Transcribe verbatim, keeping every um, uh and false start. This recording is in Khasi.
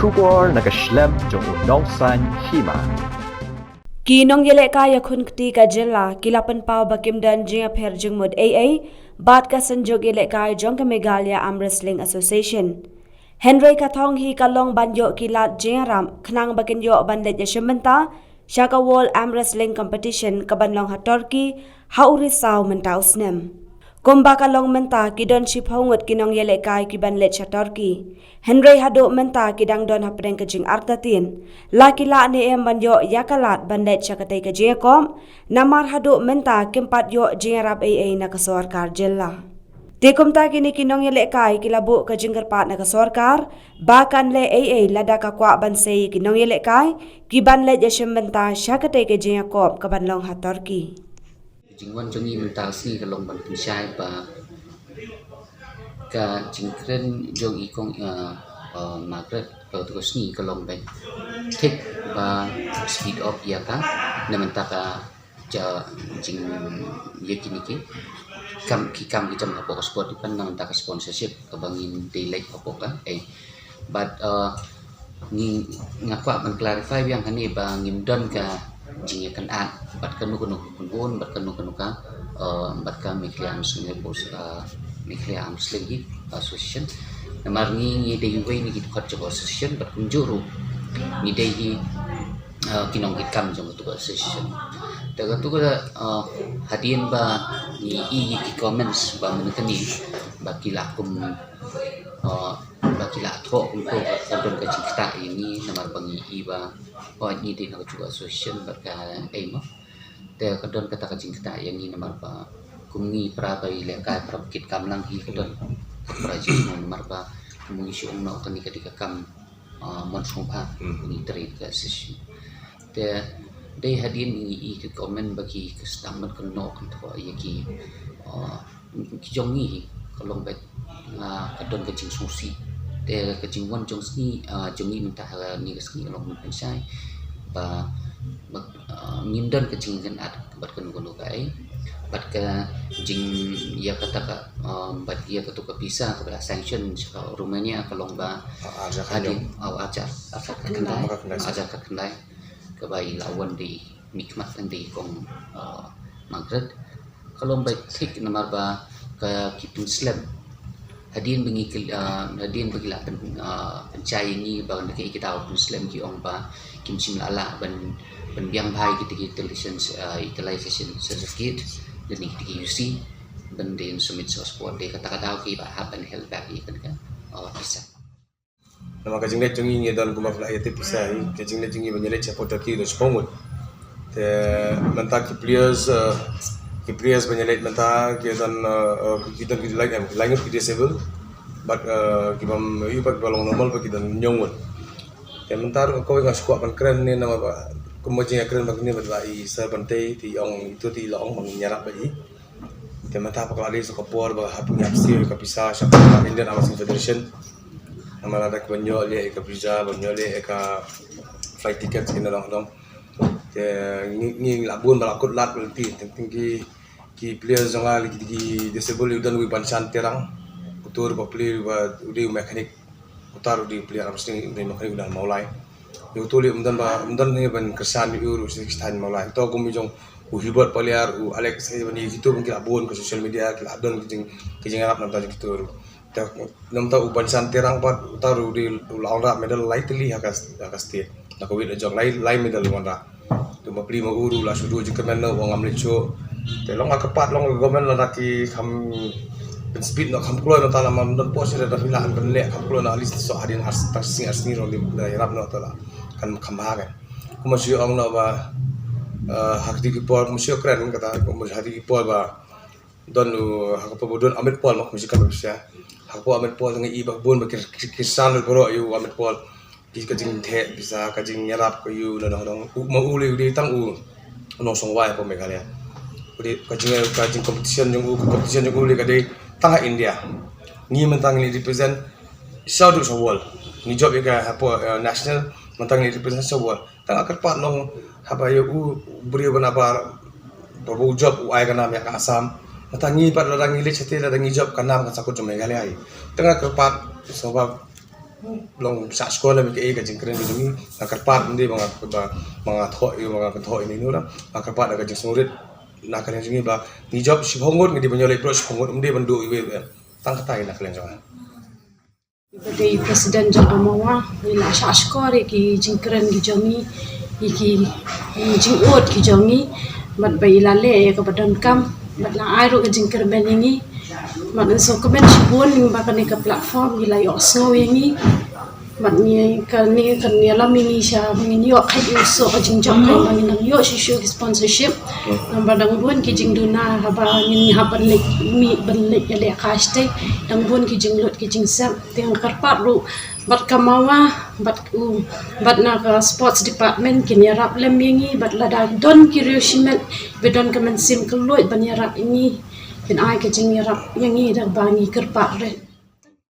Khubor na ka shlem jong u nongsan hima. Ki nongïalehkai ïakhun kti ka jylla ki la pynpaw ba kim don jingïapher jingmut ei ei bad ka synjuk ïalehkai jong ka Meghalaya Arm Wrestling Association. Hynrei ka thong hi ka long ban ïoh ki lad jingïarap khnang ba kin ïoh ban leit ïashim bynta sha ka World Arm Wrestling Competition ka ban long ha Turkey ha u risaw mynta u snem. Kumba ka long mynta, ki don shiphew ngut ki nongïalehkai ki ban leit sha Turkey. Hynrei haduh mynta ki dang don hapdeng ka jingartatien la ki lah ne em ban ïoh ïa ka lad ban leit sha katei ka jingïakop, namar haduh mynta kim pat ïoh jingïarap ei ei na ka sorkar jylla. Te kumta kine ki nongïalehkai ki la buh ka jingkyrpad na ka sorkar ba kan leh ei ei lada ka kwah ban sei ïa ki nongïalehkai ki ban leit ïashim bynta sha katei ka jingïakop ka ban long ha Turkey. Ka jingwan jong ngi mynta ka sngi ka long ban pynshai ba ka jingkren jong i kong, ah, ah, Margaret ha katu ka sngi ka long ban thik ba speed up ïa ka na mynta ka ja jing ïa kine ki kam, ki kam ki jam hapoh ka sport, i pan na mynta ka sponsorship kaba ngin dei leit hapoh ka, eh, bad, uh, ngi, nga kwah ban clarify biang hangne ba ngim don ka jingïakynad bad kano kano ka kynhun, bad kano kano ka, uh, bad ka Meghalaya Arm Wrestling, uh, Meghalaya Arm Wrestling Association. Namar ngi, ngi dei uwei na ki dkhot jong ka association bad kumjuh ruh ngi dei hi, uh, ki nongkitkam jong katu ka association. Te katu ka, uh, hadien ba ngi i ki comments ba mynta kane ba ki la kum, uh, ba ki la thoh kumto ka don ka jingktah ïa ngi namar ba ngi i ba, oh, ngi dei na katu ka association bad ka ei mo. Te ka don kata ka jingktah ïa ngi namar ba kum ngi para ba ïalehkai, para ba kitkam lang hi, ka don ka para jingmut namar ba kum ngi shu ong noh kane ka dei ka kam, ah, mon sngewbha, hmm, ngi trei ka association. Te dei hadien ngi i ka comment ba ki, ka sdang ban kynnoh kynthoh ïa ki, ah, ki jong ngi ka long ba, ah, ka don ka jingsngewsih. Te ka jingwan jong sngi, ah, jong ngi mynta ha kane ka sngi ka long ban pynshai ba, ba, ah, ngim don ka jingïakynad bad kano kano kaei. Bad ka jing ïa kata ka, ah, bad ïa katu ka visa kaba la sanction sha ka Romania ka long ba, ah, arhajar khatñiew, hadien, ah, arhajar, arhajar khatkhyndai, arhajar khatkhyndai. Kaba i la wan da i mihkhmat lane da i kong, ah, Margaret. Ka long ba thik namar ba ka ki pynslem. Hadien ba ngi ki, ah, hadien ba ki la pyn, ah, pynshai ïa ngi ba na kaei ka daw pynslem, ki ong ba kim shym la lah ban, ban biang bha ïa kita ki utilization, ah, utilization certificate lane kita ki U C ban dei submit sha sport, dei kata ka daw ki ba hap ban held back ïa kane ka, ah, visa. Namar ka jingleit jong ngi ngi don kumba phi la ïathuh pisa hi, ka jingleit jong ngi ban ïaleit shapoh Turkey don shiphew ngut. Te mynta ki players, eh, ki players ban ïaleit mynta ki don, eh, eh, ki don ki lai, em, ki lai ngut ki disable. Bad, eh, ki bym ïoh pat ba long normal ba ki don hynñiew ngut. Te mynta ruh kawei nga shu kwah ban kren ne namar ba kumba jingïakren ba kine ba i Sir Bantei te i ong ito te i la ong ba ngin ïarap bad i. Te mynta pat ka la dei sa ka por ba hap ngi hap siew ïa ka pisa sha ka Indian Arm Wrestling Federation. Namar lada ki ban ïoh leh ïa ka visa, ban ïoh leh ïa ka flight ticket, ki na dong dong. Te ngi, ngi la bun ba la kut lad ba lynti, teng teng ki, ki players jong nga ki, ki disable, u don u Banshan Terang. Uto ruh ba plie, ba u dei u mechanic. Uta ruh u dei u player arm wrestling, u dei u mechanic, u don ha Mawlai. Ïa uto ruh um don ba, um don ne ban kyrshan ïa u ruh sha ki stan Mawlai. Uto kum i jong u Hubert Paliar, u Alex, eh, ban ïa kito ban ki la bun ka social media, ki la don ka jing, ka jingïarap na bynta jong kito ruh. Te na bynta u Banshan Terang pat, uta ruh u dei u la wanrah medal lai tylli ha ka, ha ka state. Na ka weight la jong lai, lai medal u wanrah. Te ma plie ma u ruh la shu duh jingkmen noh ba ngam leit shuh. Te long ha ka pat long ka government lada ki kham pynspeed noh kham kloi noh, te la ma don por shisha da phi lah ban leh kham kloi noh, at least soh hadien ar, tang shi sngi ar sngi ruh da ïarap noh, te la kan kham bha kan. Kumba shu ong noh ba, eh, ha kiti ki por, kumba shu kren kata, kumba ha kiti ki por ba don u, ha ka por ba don Amit Paul, ma kumba shu kren ba shisha. Ha ka por Amit Paul nga i ba bun ba ki, ki, ki kyrshan lut baroh ïa u Amit Paul. Ki, ka jingtheh pisa, ka jingïarap ka ïa u na dong dong. U, ma u lei u dei tang u, u nongshong wai hapoh Meghalaya. U dei ka jing, ka jing competition jong u, ka competition jong u lei ka dei tang ha India. Ngi mynta ngi represent sha u dei sha world. Ngi jop ïa ka hapoh, eh, national, mynta ngi represent sha world. Tang ha kyrpad long haba ïa u briew ba na bar, ba u jop u ai ka nam ïa ka Assam. Mynta ngi pat lada ngi leit shatei lada ngi jop ka nam kan sa kut jong Meghalaya hi. Tang ha kyrpad sngewbha Long sa skor la mi ka e ka jingkren ka jong ngi, nga kyrpad ym dei ba nga ba nga thoh ïa ba nga thoh ïa ni nura, nga kyrpad da ka jingsngewrit na ka liang jong ngi ba ngi jop shiphew ngut ngi dei ban ïaleh baroh shiphew ngut, ym dei ban duh iwei iwei. Tang kata ïa na ka liang jong nga. Ba dei president jong Amawa, ngi la sa skor ïa ki jingkren ki jong ngi, ïa ki jingud ki jong ngi, bad ba i la leh ïa kaba donkam, bad la ai ruh ka jingkyrmen ïa ngi. Bad ngi sngewkmen shibun ba kane ka platform i la ïohsngew ïa ngi. Bad ngi kane kan ïalam ïa ngi sha ba ngin ïoh kheit ïa u soh ka jingjop ba ngin nang ïoh shuh shuh ki sponsorship. Namar dang bun ki jingduna haba ngin hap ban leit mih ban leit ïaleh ka shatei. Dang bun ki jinglut ki jingsep. Te nga kyrpad ruh bad ka Amawa bad u bad na ka sports department kin ïarap lem ïa ngi bad lada don ki riew shimet ba don ka mynsiem kylluid ban ïarap ïa ngi, kin ai ka jingïarap ïa ngi da ba ngi kyrpad rit.